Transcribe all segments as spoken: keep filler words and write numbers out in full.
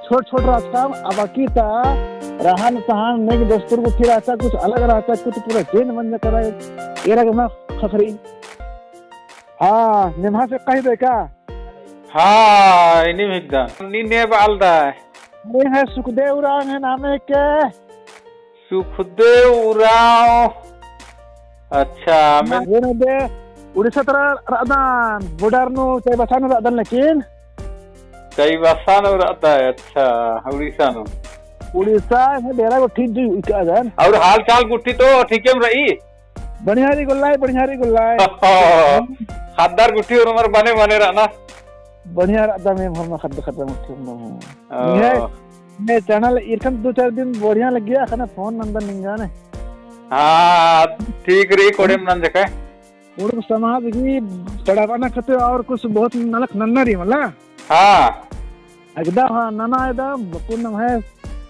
छोट छोट रहचकम, अबकी ता रहन सहन नेग दस्तूर गुट्ठी रहचा, कुछ अलग रहचा, कुछ पूरा change मंजा केरा, एरा गे मा ख़क्खरई। हाँ, निम्है से कही दे का? हाँ, इन्नी हिकदम। नीन ने बआलदय? अरे है सुखदेव उराँव है नामे के। सुखदेव उराँव। अच्छा, मैं एन दे उड़ीसा तरा रअदन, border नू चाईबासा नू रअदन लेकिन। चाईबासा नू रअदय, अच्छा, उड़ीसा नू। उड़ीसा, एन डेरा गुट्ठी जू इकादन। और हाल चाल गुट्ठी तो ठीकेम रई? बढ़िया रई गोल्लय, बढ़िया रई गोल्लय। ख़द्दर गुट्ठी होरमर बने बने रअनर। बढ़िया रअदम एम होरमा ख़द्द ख़द्द गुट्ठी होरमा। ओ। ने channel इरखन दो चार दिन बढ़िया लग्गिया, अख़ना phone नंदन निंगा ने। हाँ, ठीक रई, कोड़ेम नंजकय। कुँड़ुख़ समाज गही बढ़ाबअना खते और कुछ बहुत नलख नन्ना रई मला। हाँ। एकदम हाँ, नना एकदम, बकुन नम्है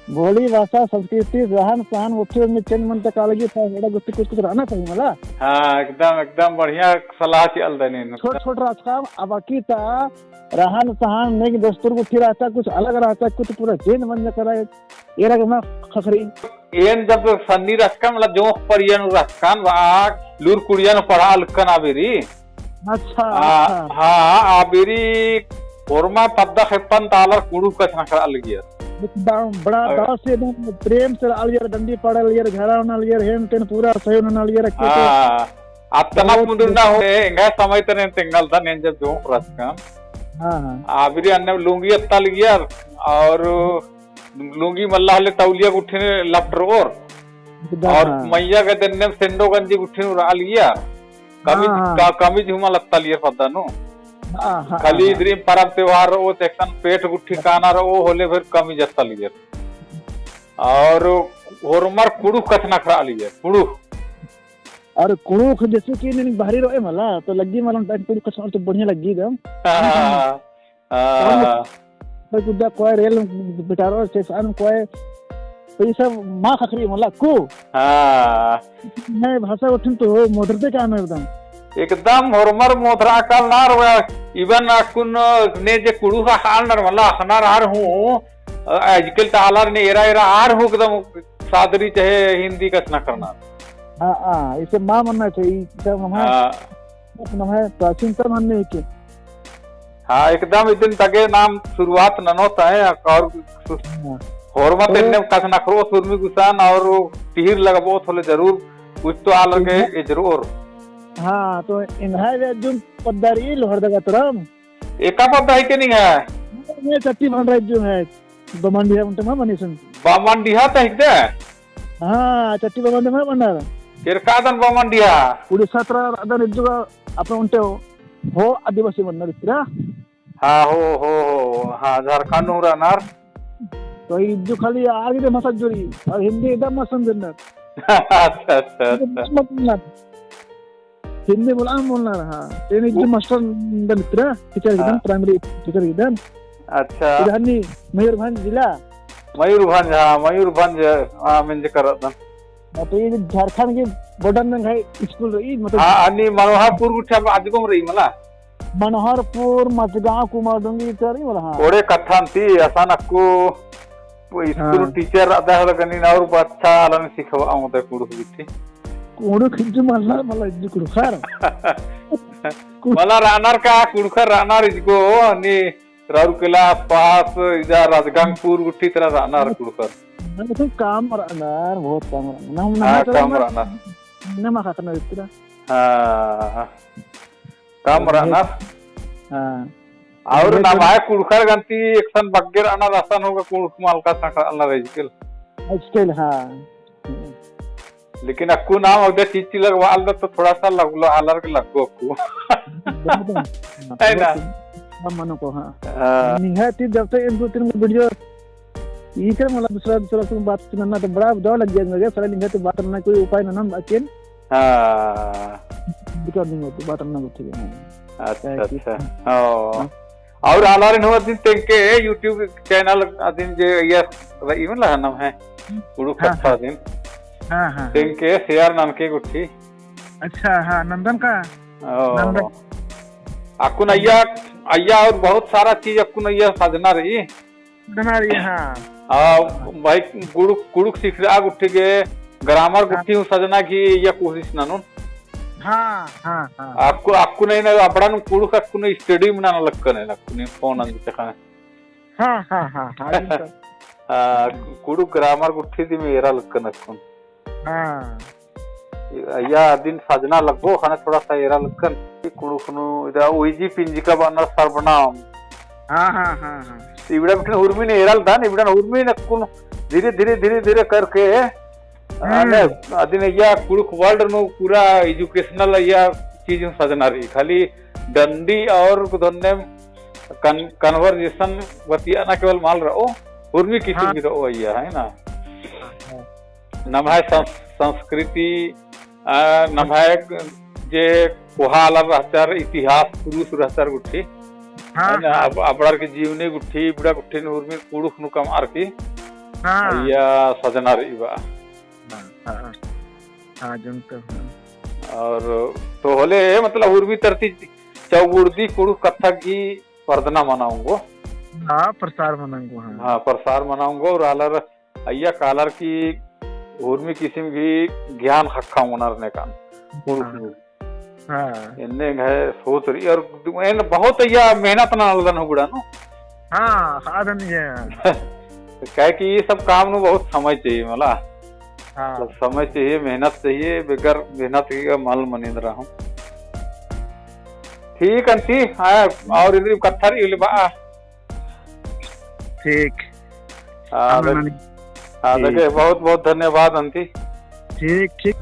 बोली भाषा, संस्कृति, रहन सहन, उठी उर्मी change मंजा कालगी था, एड़ा गुट्ठी कुछ कुछ रहना चाहिए मला। हाँ, एकदम, एकदम बढ़िया सलाह चिअलदय नीन। छोट छोट रहचकम, अबकी ता रहन सहन, नेग दस्तूर गुट्ठी रहचा, कुछ अलग रहचा, कुछ पूरा change मंजा केरा, एरा गे मा ख़क्खरई। एन जब सन्नी रहचकम, मतलब जोंख़ परिया नू रहचकम, बआ लूर कुड़िया नू पढ़आ लक्कन आ बेरी। अच्छा, आ, अच्छा। हाँ, आ बेरी होरमा पद्दा खेप्पन ता आलर कुँड़ुख़ कछनखरआ लगियर। एकदम बड़ा अ- दव से एकदम प्रेम से रआ लगियर, डंडी पाड़ा लगियर, घरा ओना लगियर, हेन तेन पूरा सहयोग नना लगियर, रखे के। हाँ, अत्तना बहुत मुंडुरना हो, एंग्है समय तने तेंगालदन एन जब जोंख़ रहचकम। हाँ, हाँ। आ बेरी अन्ने लुंगी अत्ता लगियर और लुंगी मल्ला होले तौलिया गुट्ठिन लपटरओर। एकदम, और हाँ। मइय्या गे देन्नेम सेंडो गंजी गुट्ठिन रआ लगियर। कमीज, हाँ, हाँ। का-, कमीज हूँ मल अत्ता लगियर पद्दा नू। हाँ, हाँ, खाली हाँ। इदरिम परब त्योहार रओ, तेकन पेट गुट्ठी काना रओ, होले फिर कमीज अत्ता लगियर। और होरमर कुँड़ुख़ कछनखरआ लगियर, कुँड़ुख़। और कुँड़ुख़ जैसे कि नीन बहरी रओय मला, तो लग्गी मला कुँड़ुख़ कछनखरआ तो बढ़िया लग्गी एकदम। हाँ, हाँ। हाँ। कोई कुद्दा कोई रेल बेटारो स्टेशन कोई, तो ये सब मा ख़क्खरई मला अक्कु। हाँ। नहीं भाषा उठिन तो मोदरते काम है एकदम। एकदम होरमर मोदरआ कालनर, even अक्कुन ने जे कुँड़ुख़ अख़नर मला अख़नर आर हूँ, अ, आजकल ता आलर ने एरा एरा आर हूँ एकदम सादरी चाहे हिंदी कछनखरनर। हाँ, हाँ, इसे मा मन्ना चाहिए, इसे नम्है, हाँ। नम्है प्राचीनतम हन्ने हिके। हाँ, एकदम इदिन तगे नाम शुरुआत ननोत है, और हाँ। होरमर तो एन्ने कछनखरओत उर्मी गुसन और टिहिर लगबओत होले जरूर, कुछ तो आलर गे इन्हें एजरओर। हाँ, तो एंग्है भी अज्जुन पद्दा रई लोहरदगा तरम। एका पद्दा हिके निंग्है? मैं चट्टी भंडरा अज्जुन है, बमंडिहा उन्टे मा मनीसन। बमंडिहा ता हिकदय? हाँ, चट्टी बमंडिहा मा बंडार। केरकादन बमंडिहा? उड़ीसा तरा रअदन इज्जुगा अपन उन्टे हो आदिवासी बन्नर इत्रा। हाँ, हो, हो, हो, हाँ, झारखंड नू रअनर। तो इज्जु खाली आर गे भाषा जोरी, और हिंदी एकदम मत समझनर। अच्छा, अच्छा, अच्छा। मत समझनर। हिंदी बोला, हम बोलना रहा। तेने वो जो मास्टर दन इत्रा, टीचर हिकदन, हाँ। प्राइमरी टीचर हिकदन। अच्छा। इधर नी, मयूरभंज जिला। मयूरभंज, हाँ, मयूरभंज, हाँ, मेंजकर रअदन। हाँ, तो ये झारखंड के बॉर्डर में है स्कूल रई, मतलब हाँ, अन्नी मनोहरपुर गुट्ठी अजगोम रई मला। मनोहरपुर, मझगांव, कुमारडुंगी, इत्रा रई मला, हाँ। ओड़े कत्थन ती, असन अक्कु स्कूल हाँ। टीचर रअदय होले गनिन और अच्छा आलन सिखबआ ओंगदय कुँड़ुख़ गुट्ठी। कुँड़ुख़ इज्जु मल्ला, मल्ला इज्जु कुँड़ुख़र। मला रअनर का कुँड़ुख़र रअनर इज्जु गो, नी राउरकेला आसपास, इजा राजगंगपुर गुट्ठी तरा रअनर कुँड़ुख़र। नहीं, तो कम रअनर, बहुत कम रअनर। ना, ना, हाँ, ना, कम ना, रअनर। ना, मा ख़क्खरनर इत्रा। हाँ, कम रअनर। हाँ। और नम्है कुँड़ुख़र गंती एकसन बग्गे रअनर असन होगा कुँड़ुख़ मल कछनखरआ लगनर आजकल। आजकल, हाँ। लेकिन अक्कु नाम अवदे चीची लगबआ लगदत तो थोड़ा सा लगलो, आलर गे लग्गो अक्कु। है ना? हाँ, मनो को, हाँ। हाँ। निंग्है ती जब से एक दो तीन गो video ई कर, मतलब, दूसरा, दूसरा से बात नन्ना तो बड़ा दव लग्गिया, साला निंग्है ती बात नन्ना कोई उपाय नन्ना बाकिन। हाँ। दिक्कत नहीं होती, बात नन्ना तो ठीक है। हाँ। अच्छा, ठीक है। अच्छा। ओ। हाँ। और आलारिन हूँ अदिन तेंगके YouTube channel अदिन जे ये रई मला नम्है कुँड़ुख़ हाँ, कत्था हाँ। अदिन। हाँ, हाँ, हाँ। तेंगके share ननके गुट्ठी। अच्छा, हाँ, नंदन का? ओ। नंदन। अक्कुन अइय्या, अइय्या और बहुत सारा चीज अक्कुन अइय्या सजना रई। सजना रई, हाँ। आ, भाई, कुँड़ुख़, कुँड़ुख़ सिखरआ गुट्ठी गे grammar हाँ। गुट्ठी हूँ सजना की या कोशिश ननोन। हाँ, हाँ, हाँ। अक्कु, अक्कुन एन अबड़न कुँड़ुख़ अक्कुन study मना लक्कन एन अक्कुन phone अंदी तखा। हाँ, हाँ, हाँ, हाँ, बिल्कुल। आ, कुँड़ुख़ grammar गुट्ठी दिम एरा लक्कन अक्कुन। हाँ। या अदिन सजना लग्गो, ख़ने थोड़ा सा एरा लक्कन। कुँड़ुख़ नू इदा उइजी पिंजका बअनर सर्वनाम। हाँ, हाँ, हाँ, हाँ। इबड़ा बिटिन हुरमिन एरा लदन, इबड़ा हुरमिन अक्कुन धीरे, धीरे, धीरे, धीरे करके, हम्म। अने अदिन या कुँड़ुख़ world नू पूरा educational या चीज हूँ सजना रई। खाली डंडी और धन्ने कन-, conversation बतियाना केवल मल रओ, हुरमी किसिम हाँ। भी रओ अइय्या, है ना? हाँ, हाँ। नम्है संस-, संस्कृति, आ, नम्है जे कोहा आलर रहचर, इतिहास, पुरुष रहचर गुट्ठी। हाँ, है ना? हाँ। अब, अबड़र की जीवनी गुट्ठी, इबड़ा गुट्ठी नू हुरमी कुँड़ुख़ नू कमअर की, हाँ। अइय्या सजना रई बआ। हाँ, हाँ। हाँ, जम तो, हाँ। और तो होले, मतलब, हुरमी तरती चौगुड़दी कुँड़ुख़ कत्था गही परदना मना ओंगो। हाँ, प्रसार मना ओंगो, हाँ। हाँ, प्रसार मना ओंगो और आलर अइय्या कालर की हुरमी किसिम गही ज्ञान ख़क्खा ओनर नेकान। कुँड़ुख़ हाँ। नू। हाँ। एन्ने एंग्है सोच रई और एन बहुत अइय्या मेहनत नना लगदन हूँ गुड़ा नू। हाँ, साधन ये। काहे कि ये सब काम नू बहुत समय चाहिए मला। हाँ। मतलब समय चाहिए, मेहनत चाहिए, बगैर मेहनत के मल मनिंदरा हूँ। ठीक अन्ती, हाँ, और इन्द्रिम कत्था रई होले बआ। ठीक। हाँ, हम लग-, ननी। हाँ, ठीक। लगे, बहुत, बहुत धन्यवाद अन्ती। ठीक, ठीक।